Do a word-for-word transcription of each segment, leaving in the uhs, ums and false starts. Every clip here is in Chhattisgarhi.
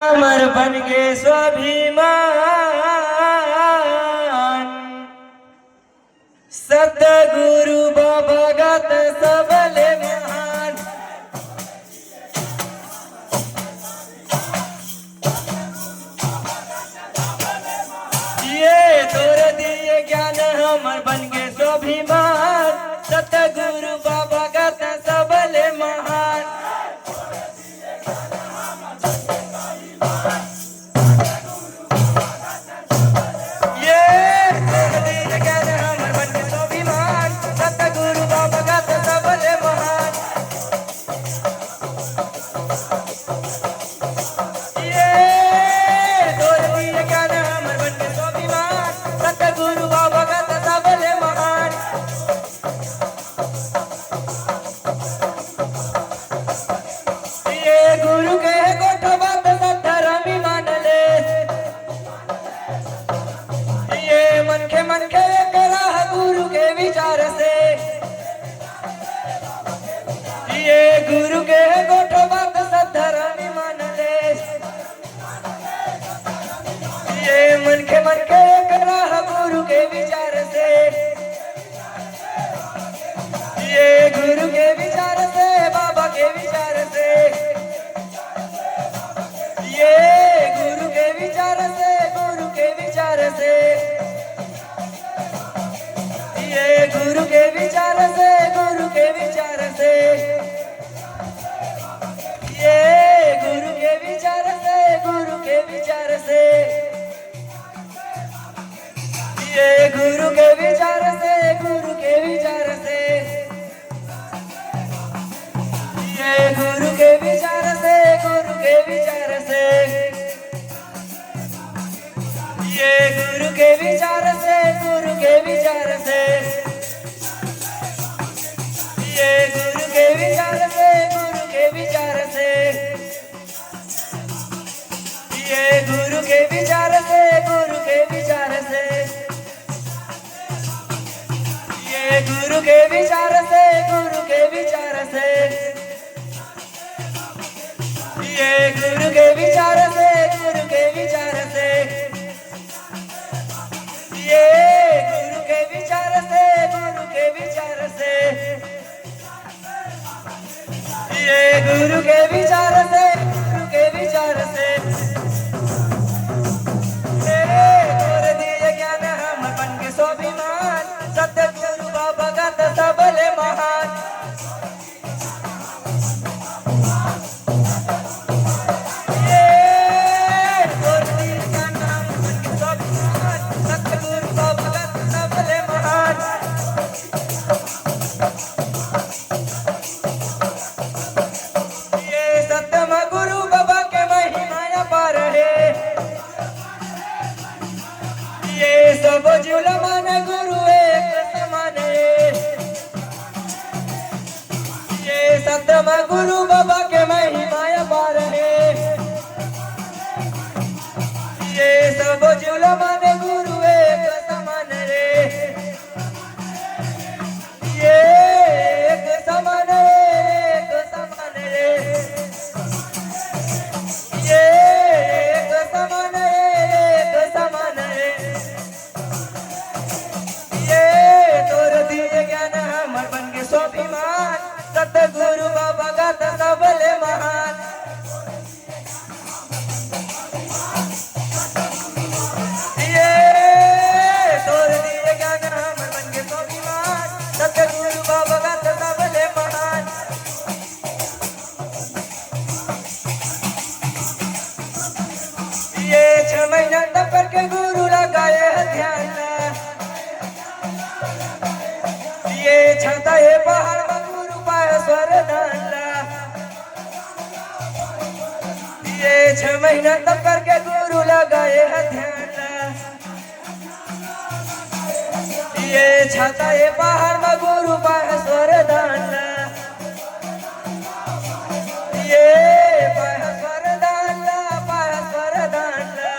हमर बन गे स्वाभिमान। सतगुरु बाबा गा त सबले महान। ये तोर दिए ज्ञान हमर बन गे स्वाभिमान। सतगुरु बाबा गा त सबले महान। ये तोर दिए ज्ञान हमर बन गे स्वाभिमान। सतगुरु बाबा गा त सबले महान। ये तोर दिए ज्ञान हमर बन गे स्वाभिमान। सतगुरु बाबा गा त सबले महान। ये गुरु के गोठवा त सत धरमी मान ले। ये मनखे मनखे एकरा गुरु के विचार से। ये गुरु के गोठवा त सत धरमी मान ले। ये मनखे मनखे एकरा गुरु के विचार से। ये गुरु के विचार से, बाबा के विचार से। ये गुरु के विचार से, गुरु के विचार से। ये गुरु के विचार से, गुरु के विचार से। ये गुरु के विचार से, गुरु के विचार से। ये गुरु के विचार से, गुरु के विचार से। ये गुरु के विचार से, गुरु के विचार से। ये गुरु के विचार से, गुरु के विचार से। ये गुरु के विचार से, गुरु के विचार से। ये गुरु के विचार से, गुरु के विचार से। ये गुरु के विचार से, गुरु के विचार से। ये गुरु के विचार से, गुरु के विचार से। ये गुरु के विचार से, गुरु के विचार से। ये गुरु के विचार से, गुरु के विचार से। ए, तोर दिए ज्ञान हमर बन गे स्वाभिमान। सतगुरु बाबा गा त सबले महान। ये तोर दिए ज्ञान हमर बन गे स्वाभिमान। सतगुरु बाबा गा त सबले महान। ये सतमा गुरु बाबा के महिमा अपार हे। ये सब जुलमान गुरु एक समान हे। ये सतमा गुरु बाबा के महिमा अपार हे। ये सब जुलमान गुरु एक समान हे। ये एक समान हे, एक समान हे। ये एक समान हे, एक समान हे। ये तोर दिए ज्ञान हमर बन गे स्वाभिमान। सतगुरु बाबा गा त सबले महान। ये तोर दिए ज्ञान हमर बन गे स्वाभिमान। सतगुरु बाबा गा त सबले महान। ये छह महीना तप करके गुरु लगाए हे ध्यान। ये छाता हे पहाड़ म गुरु पाए वरदान ला। ये छह महीना तप करके गुरु लगाए हे ध्यान ला। ये छाता हे पहाड़ म गुरु पाए वरदान ला। ये पाए वरदान ला, पाए वरदान ला।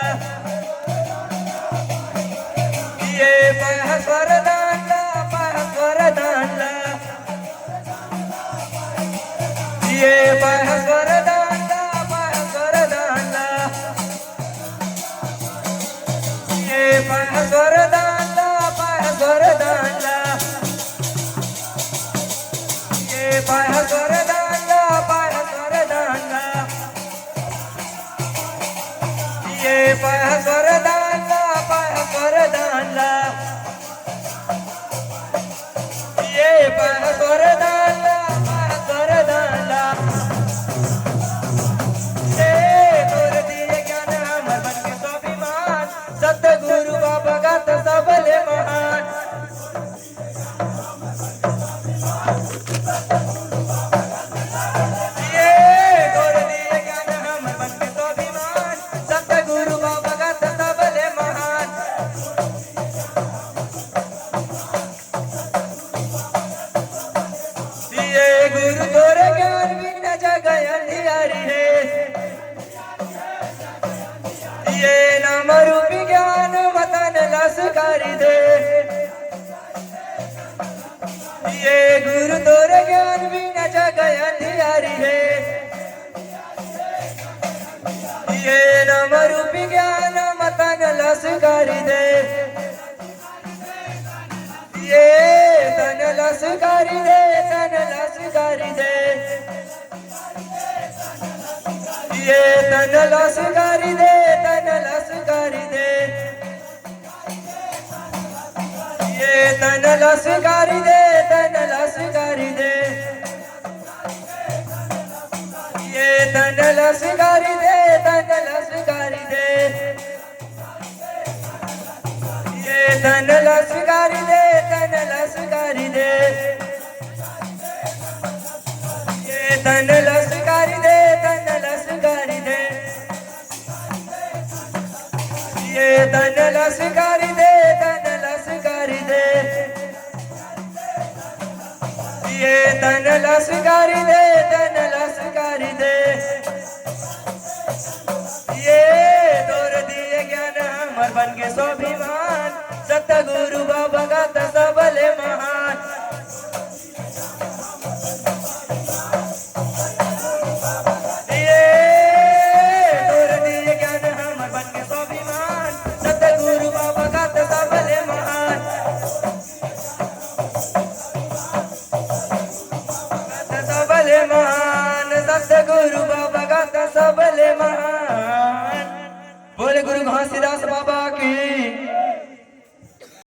ये पाए वरदान ला, पाए वरदान ला। ये पाए वरदान ला, पाए वरदान ला। पाहस वरदान ला, पाहस वरदान ला। ये पाहस वरदान ला, पाहस वरदान ला। ये तोर दिए ज्ञान हमर मन के स्वाभिमान। सतगुरु बाबा का त सबले महान। ये तोर दिए ज्ञान हमर मन के स्वाभिमान। सतगुरु बाबा का त सबले महान। ये गुरु तोरे ज्ञान बिना जग अंधियारी हे। ये नाम रूपी ज्ञान म तन ला स्वीकारी दे। ये गुरु तोरे ज्ञान बिना जग अंधियारी हे। ये नाम रूपी ज्ञान म तन ला स्वीकारी दे। ये तन ला स्वीकारी दे, तन ला स्वीकारी दे। ये तन ला स्वीकारी दे, तन ला स्वीकारी दे। ये तन ला स्वीकारी दे, तन ला स्वीकारी दे। ये तन ला स्वीकारी दे, तन ला स्वीकारी दे। ये तन ला स्वीकारी दे, तन ला स्वीकारी दे। ये तन ला स्वीकारी दे, तन ला स्वीकारी दे। ये तन ला स्वीकारी दे, तन ला स्वीकारी दे। ये तन ला स्वीकारी दे, तन ला स्वीकारी दे। ये तोर दिए ज्ञान हमर बन के स्वाभिमान। सतगुरु बाबा का त सबले महान। ये तोर दिए ज्ञान हमर बन के स्वाभिमान। सतगुरु बाबा का त सबले महान। सबले महान, सतगुरु बाबा का त सबले महान। बोले गुरु घासीदास बाबा।